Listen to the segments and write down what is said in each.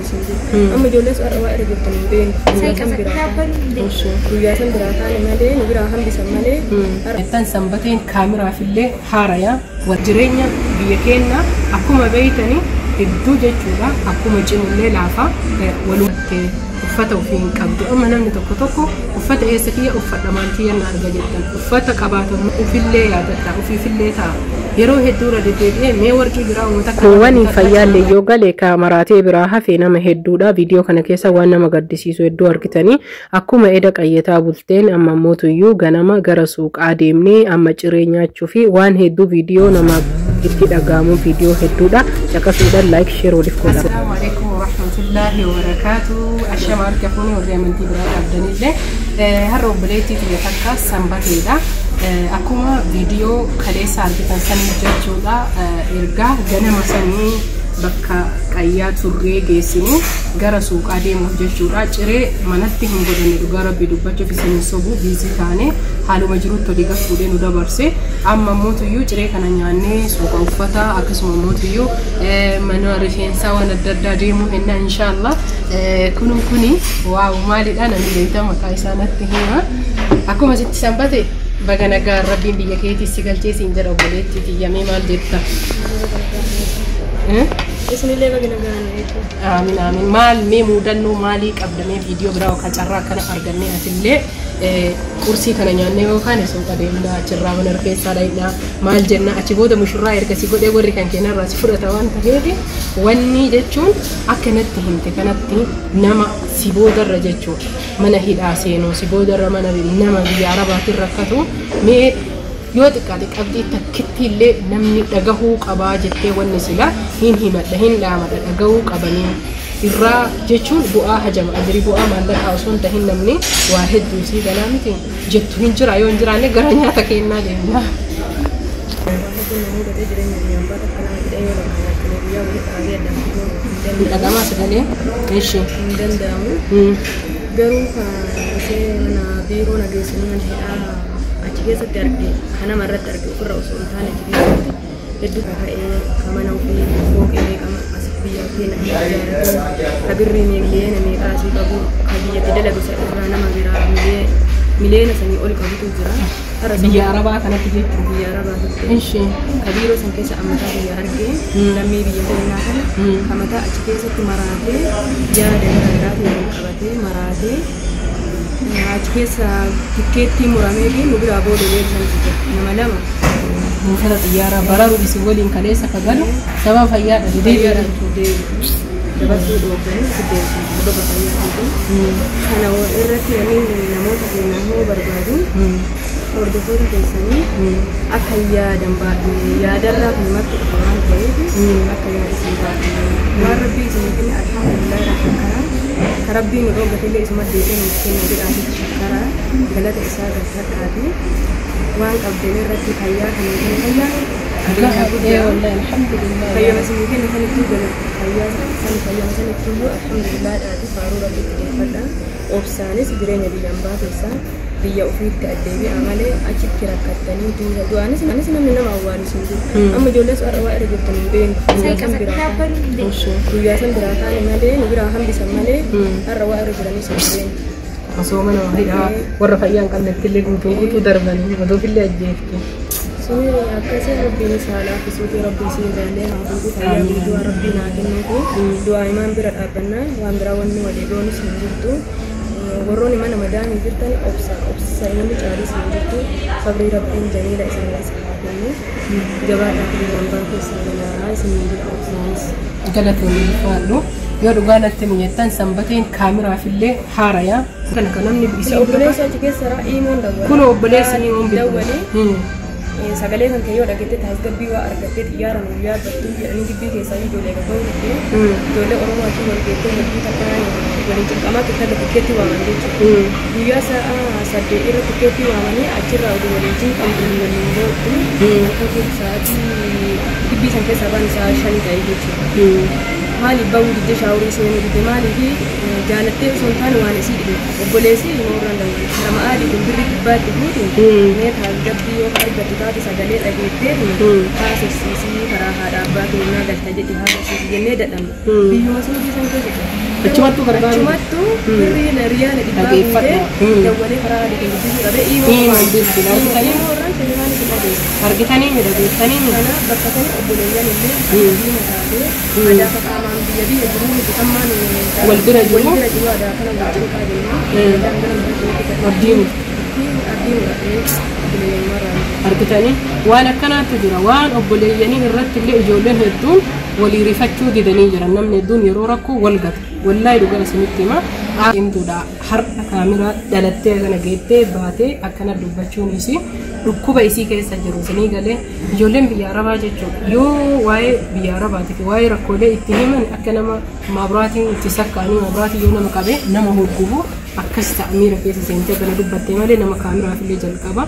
awwaalu hin jiru. Amma ijoolleen sun har'a waa irra jirtan hin beeknu. Guyyaa san biraa kaane malee nu biraa hambisan malee. Tan sanbateen kaameraafillee haaraya jireenya biyya keenya akkuma beeytanii hedduu jechuudha, akkuma cimullee laafa walumatti uffata ofii hin qabdu. Amma namni tokko tokko uffata eessa kiyya uffadha maal kiyya na arga jettan, uffata qabaatamu ufillee yaadatta, ofiifillee ta'a. Yeroo hedduu irra deddeebi'ee mee warqii biraa uummata Kuuwwan fayyaallee yoo gale ka maraatee biraa hafe nama hedduudha. Viidiyoo kana keessa waan nama gaddisiisu hedduu argitanii. Akkuma eda qayyataa bulteen amma mootuyyuu ganama gara suuqaa deemnee amma ciree nyaachuu fi waan hedduu viidiyoo nama itti dhaga'amu viidiyoo hedduudha. Caqasuudhaan like, share waliif godha. Assalaamu alaikum warahmatullahi wabarakatuh. Ashama harka fuunee warri amantii biraa qabdanillee har'a obboleettii xiyya takka sanbateedha. Akkuma viidiyoo kaleessa argitan sanii jechuudha, ergaa ganama sanii bakka qayyaa turree geessine gara suuqaa deemuuf jechuudha. Ciree manatti hin godhanne, dhugaa rabbii dubbachuuf isin sobu, busy taane haaluma jirutti olii gad fuudhee nu dabarse. Amma mootuyyuu ciree kana nyaannee suuqa uffata akkasuma mootuyyuu mana rifeensaa waan adda addaa deemuu henna inshaallah. Kunun kuni waaw maalidha namni beektaa maqaa isaa natti hima. Akkuma sitti sanbate baga nagaa rabbiin biyya keetii si galchee siin jedha obboleettii tiyyamee maal jetta? Isinillee baga nagaan jechuudha. Aamin aamin. Maal mee muudannoo maalii qabdamee viidiyoo biraa yookaan carraa akkana argannee atillee qursii kana nyaannee yookaan suuqa deemnaa achirraa mana rifeensaa dhaqnaa maal jenna, achi booda mushurraa erga si godhee warri kan keenyarraa si fudhata waan ta'eef wanni jechuun akka natti himte kanatti nama si boodarra jechuun mana hidhaa seenuu si boodarra mana nama biyya arabaatiin rakkatu mee yoo xiqqaate qabxii takkitti illee namni dhagahuu qabaa jettee wanni sila hin himadha hin dhaamadha dhagahuu qabanii irraa jechuun bu'aa hajama ajirii bu'aa maallaqaa osoo hin tahin namni waa hedduu sii galaa miti jettu hin jira, yoo hin jiraanne gara nyaata kennaa deemna. Waan namuu godhee jireenya biyyaan baata akka nama jedhee yoo bakka nyaatanii guyyaa walitti dhaabee addaan kutuu hin Dhagamaa sagalee ishi. Hin danda'amu. Garuu kan ishee mana biiroo nageessanii mana hidhaa achi keessatti arge kan nama irratti arge ofirra osoo hin taane achi keessatti hedduu kaka'ee ka mana ofii fooqee meeqa as biyya keenya ijaarratu ka birrii miliyoona meeqa asii qabu ka biyyatti dalagu isa irraa nama biraa miliyoona sanii ol qabutu jira. Har'a Biyya arabaa kanatti jechuudha. Biyya arabaatitti. Ishi. Ka biiroo san keessa ammataa biyya argee lammii biyya keenyaa kana ka mataa achi keessatti maraatee yaada garaagaraatiin wal qabatee maraatee achi keessa tikkeettii muramee fi nu biraa booda deebisantu jira nama lama. Buufata xiyyaaraa bararuu isin waliin kaleessa ka galu sababa fayyaa dhabee Fayyaadhaan dabarsuu dhoofanii deebisan sababa fayyaatiin. Kana irratti namni namoota keenyaa hoo barbaadu hordoftoota keessanii akka yaadan baadhame yaadarraa kun marti dhufa waan ta'eef akka yaada isin baadhame waan rabbii isin kenne alhamdulillah irraa shakkaraa ka rabbii nu dhoogatellee isuma deebi'ee nuuf kenna jedhaatitti shakkaraa galata isaa galfadhaati waan qabdan irratti fayyaa kan nu kenne fayyaa qabeenya guddaa. Wallahi alhamdulillah. Fayyama isinii kenne sanittuu galata fayyaa san fayyama sanittuu alhamdulillah dhaati faaruu rabbitti deeffadha. Obsaanis jireenya biyya ambaa keessaa biyya ofiitti addeebi'a malee achitti rakkattanii du'aanis anis namni nama awwaalu hin jiru. Amma ijoolleen sun har'a waa irra jirtan hin beeknu. Guyyaa san biraa kaane malee nu biraa hambisan malee har'a waa irra jiranis hin beeknu. Osoo mana hidhaa warra fayyaa hin qabnetti illee guutuu guutuu darbanii oduufillee ajjeefte. Suni akkasii rabbiin isaa laaffisuufi rabbiin isin irraallee haa fuudhu fayyaa guutuu rabbiin haa kennuufi du'aa imaan bira dhaabbannaa waan biraa wanni walii goonus hin jirtu. Warroonni mana madaamii jirtan obsa obsa namni caalis hin jirtu sabrii rabbiin jamiila isin haa kennu jabaadhaa fi hambaa keessaa galaa isin jira obsaanis. Galatoonni ulfaadhu yoo dhugaa natti minyattan sanbateen kaameraafillee haaraya. Kana kan namni isii Obboleessa achi keessa imoon dawwale. Kun obboleessi ni oon Dawwalee sagalee kan kee yoo dhageette tasgabbii waa argattee xiyyaara nu yaabbattu jedhanii gibbii keessaa ijoollee gabba'uu diddee ijoollee Oromoo achi wal geettee hedduu takka waliin cinqamaa turte tikkeetti waaman jechuudha. Guyyaa sa'a 8 irra tikkeetti waamanii achirraa oduu waliin cinqamtu waliin boottu akka sa'aatii gibbii san keessaa baan sa'a 5 ta'e jechuudha. Maaliif bahuu didde shaaworii seenuu didde maaliif jaalattee osoo hin taane waan isii dhibe obboleessi immoo irraan dawwale nama aadiitiin birri dhibbaatti fuuti mee tasgabbii yoo argattu taate sagalee dhageettee haasofsiisii karaa haadha abbaa keenyaa galta jedhi haasofsiisii jennee dadhabne biyyuma suudii san keessa jira. Achumattuu gargaaru. Achumattuu birri riyaala dhibbaa guutee dawwalee karaa aadiitiin dubbisuu dhabe Iimoon bilbila argitanii immoo irraan telefoonii isin dhageessa. Argitanii midhageessanii Kanaaf bakka sana obboleeyyan illee diina taatee aadaa qaamaan biyya biyya jiruu miti hammaan Wal bira jiru. Wal bira jiru aadaa kana wal cinqaa jenna. Aadaan gara murteetti abdii miti. Abdii muratee obboleeyyummaa irraa. Argitanii waan akkanaatu jira waan obboleeyyanii irratti illee ijoolleen hedduun walii rifachuu didanii jiran namni hedduun yeroo rakkoo wal gata wallaahi dhugaa isinitti hima himtuudha har'a kaameraa dhalattee kana geettee baatee akkana dubbachuun isii dhukkuba isii keessa jiru isinii galee ijoolleen biyya arabaa jechuudha yoo waa'ee biyya arabaatii fi waa'ee rakkoolee itti himan akka nama maaburaatiin itti sakkaanii maaburaatiin yoo nama qabe nama hurgufu akkas ta'a miira keessa seentee kana dubbattee malee nama kaameraaf illee jalqaba.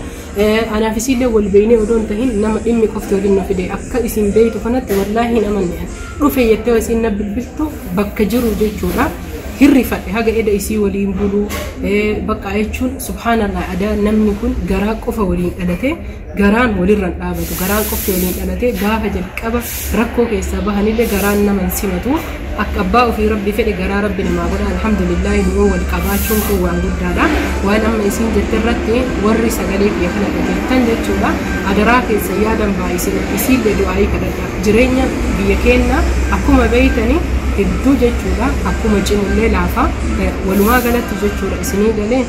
Anaaf isiillee wal beeynee odoo hin tahin nama dhimmi qofti waliin na fide akka isin beeytu kanatti wallaahi hin amanne dhufe jettee isiin na bilbiltu bakka jiru jechuudha. Hirrifadhe haga eda isii waliin buluu bakka jechuun subhaanallah adaa namni kun garaa qofa waliin dhalate garaan walirra hin dhaabatu garaan qofti waliin dhalate gaafa jalqaba rakkoo keessaa bahanillee garaan nama hin simatu akka abbaa ofii rabbi fedhe garaa rabbi namaa godha alhamdulillahi nu'uu wal qabaachuun kun waan guddaadha waan amma isiin jette irratti warri sagalee kiyya kana dhageettan jechuudha adaraa keessa yaadan baay'isin isiillee du'aayii kadhadha jireenya biyya keenya akkuma beeytanii hedduu jechuudha akkuma cimullee laafa walumaa galatti jechuudha isinii galee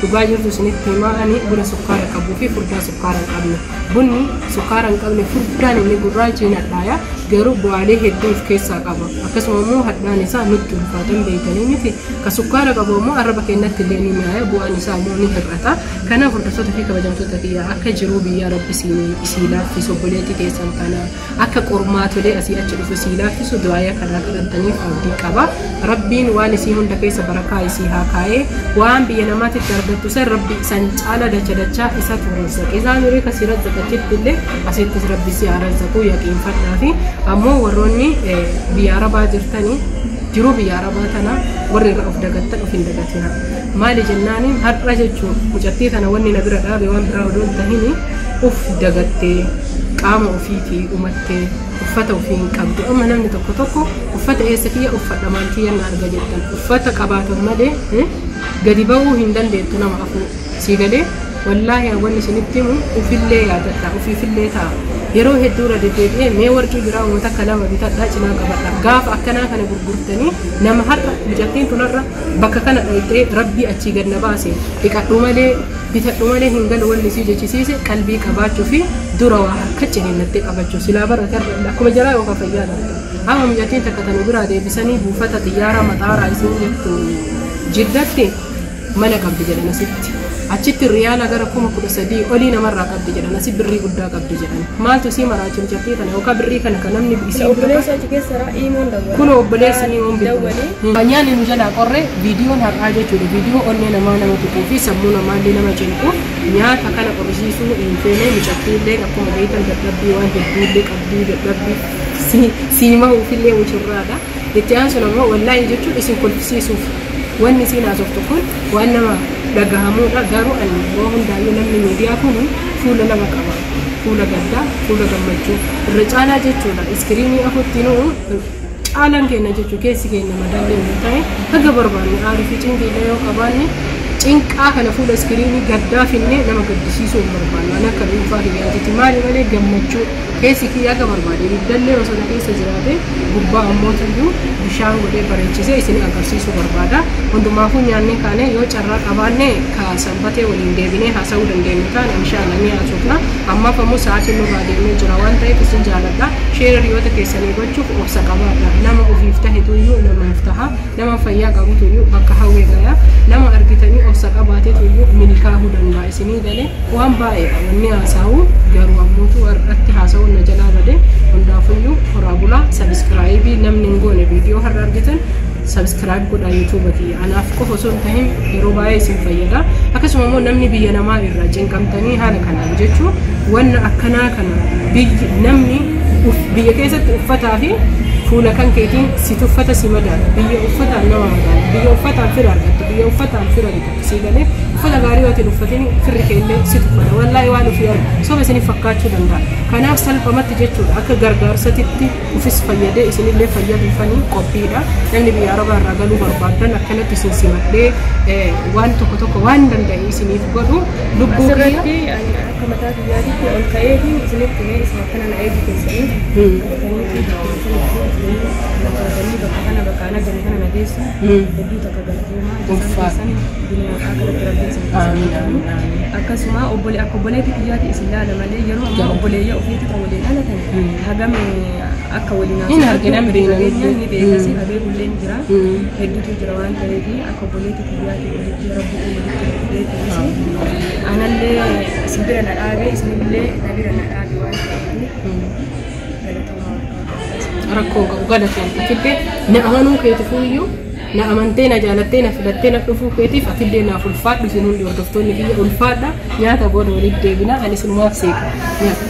dhugaa jirtu isinitti himaa ani buna sukkaara qabuu fi furdaa sukkaara hin qabne bunni sukkaara hin qabne furdaan inni gurraachi hin hadhaaya garuu bu'aalee hedduu of keessaa qaba akkasuma immoo hadhaan isaa nutti ulfaatan beeytanii miti ka sukkaara qabu immoo arraba keenyatti illee ni mi'aaya bu'aan isaa immoo ni hir'ata kanaaf hordoftoota fi kabajamtoota kiyyaa akka jiruu biyyaa rabbi isii laaffisu obboleettii teessan kana akka qormaatolee asii achi dhufu isii laaffisu du'aaya kanaa kadhattaniif abdii qaba rabbiin waan isii hunda keessa barakaa isii haa kaa'ee waan biyya namaatitti argattu san rabbi san caala dacha dachaa isatu razzaqe isaan horii kasii razzaqachitti illee asittis rabbi si haa razzaqu yaqiinfadhaa fi ammoo warroonni biyya arabaa jirtanii jiruu biyya arabaa tana warri irra of dagattan of hin dagatina maali jennaani har'a jechuun mucattii tana wanni na bira dhaabe waan biraa odoo hin tahini uf dagattee qaama ofiitii dhumattee uffata ofii hin qabdu amma namni tokko tokko uffata eessa kiyya uffadha maal kiyya na arga jettan uffata qabaatan malee gadi ba'uu hin dandeettu nama afur sii galee wallaahi wanni isinitti himu ufillee yaadadha ufiifillee ta'a yeroo hedduu irra deddeebi'ee mee warqii biraa uummata akka lama bitadhaa cinaa qabadha gaafa akkanaa kana gurgurtanii nama har'a mucattiin tun har'a bakka kana dhayxee rabbii achii gad na baase dhiqadhu malee bitadhu malee hin galu wanni isii jechisiise qalbii qabaachuu fi dura waa harka ciniinnattee qabachuu silaa bara akkuma jaraa yookaan fayyaa dhabda amma mucattiin takka tanu biraa deebisanii buufata xiyyaaraa maxaaraa isiin jettu jiddatti mana qabdi jedhan asitti achitti riyaala gara 13,000 olii namarraa qabdi jedhan asi birrii guddaa qabdi jedhan maaltu isii maraachi mucattii tana yookaan birrii kana kan namni isii bira Obboleessa achi keessa imoon dawwale. kun obboleessi ni oon Dawwalee. Nyaanni nu jalaa qorre viidiyoon har'aa jechuudha viidiyoo onnee namaa nama tuquu fi sammuu namaallee nama cinqu nyaata kana qorrisiisuu hin feene mucattii illee akkuma beektan dadhabbii waan hedduullee qabdii dadhabbii siimahuufillee mucurraadha. Itti aansuun ammoo wallaahi jechuun isin kolfisiisuuf wanni isiin haasoftu kun waan nama dhagahamuudha garuu ani yeroo hundaayyuu namni miidiyaa kun fuula lama qaba fuula gaddaa fuula gammachuu irra caalaa jechuudha iskiriinii afutti nuu caalaan keenya jechuu keessi keenya madaallee yoo ta'e haga barbaanne aarii fi cinqiilee yoo qabaanne cinqaa kana fuula iskiriinii gaddaa finnee nama gaddisiisuu hin barbaannu ani akka dhuunfaa kiyyaatitti maali malee gammachuu keessi kiyya akka barbaade ibiddallee osoo na keessa jiraate gubbaa ammoo tuyyuu bishaan godhee bareechisee isin agarsiisuu barbaada hundumaafuu nyaannee kaane yoo carraa qabaanne ka sanbatee waliin deebinee haasa'uu dandeenyu taane inshaalla ni haasofna ammaaf ammoo sa'aatiin nurraa deemee jira waan ta'eef isin jaaladha sheera hiriyoota keessanii gochuuf obsa qabaadha nama ofiif tahetuyyuu namaaf taha nama fayyaa qabutuyyuu bakka hawwee gaya nama argitanii obsa qabaatetuyyuu milkaa'uu danda'a isinii galee waan baay'eedha wanni haasa'u garuu ammootu har'atti haasa'uun na jalaa bade hundaafuyyuu horaa bulaa sabiskiraayibii namni hin goone viidiyoo har'a argitan sabiskiraayib godhaa yuutuuba kiyya anaaf qofa osoo hin tahin yeroo baay'ee isin fayyada akkasuma immoo namni biyya namaa irraa cinqamtanii haala kanaan jechuun wanna akkanaa kana biyyi namni biyya keessatti uffataa fi Fuula kan keetiin si tuffata, si madaala. Biyya uffataan nama madaala. Biyya uffataan fira argattu. Biyya uffataan fira bitatu. Si galee uffata gaarii yoo ta'e uffatiin firri keellee si tuffata. Wallaahi waan ofii argu soba isiniif fakkaachuu danda'a. Kanaaf salphumatti jechuudha akka gargaarsatitti ofis fayyadee isinillee fayyaduufanii qophiidha. Namni biyya Arabaa irraa galuu barbaadan akkanatti isin simadhee waan tokko tokko waan danda'e isiniif godhu lubbuu kiyya. Asirratti ani akka mataa kiyyaatitti ol ka'eefi isinitti himee isin akkana na eegu keessanii galtanii fi bakka keessanii bakka kana bakka ana gale kana na geessu hedduu takka galatoomaa Ulfaadha. keessan duniyaa fi akhiratti Rabbiin isin Amiin, amiin, amiin. Akkasuma obbole akka obboleetti kiyyaatti isin laala malee yeroo ammaa obboleeyyaa ofiitti kan waliin dhalatan hagam akka waliin Hin argina, hin beekna. Fageenyaan ni beekasi beekullee ni jira hedduutu jira waan ta'eef akka obboleetti kiyyaatti walitti Rabbi walitti fidee anallee isin bira na dhaabe isinillee na bira na dhaabe waan ta'eef galatoomaa. Rakkoo qabu, galatoon. Atillee na amanuu keetifuyyuu, na amantee, na jaalattee, na filattee na dhufuu keetiif atillee naaf ulfaadhu. Isin hundi hordoftoonni kiyya ulfaadha. Nyaata booda walitti deebina. Ani isinumaaf seeqa nyaata.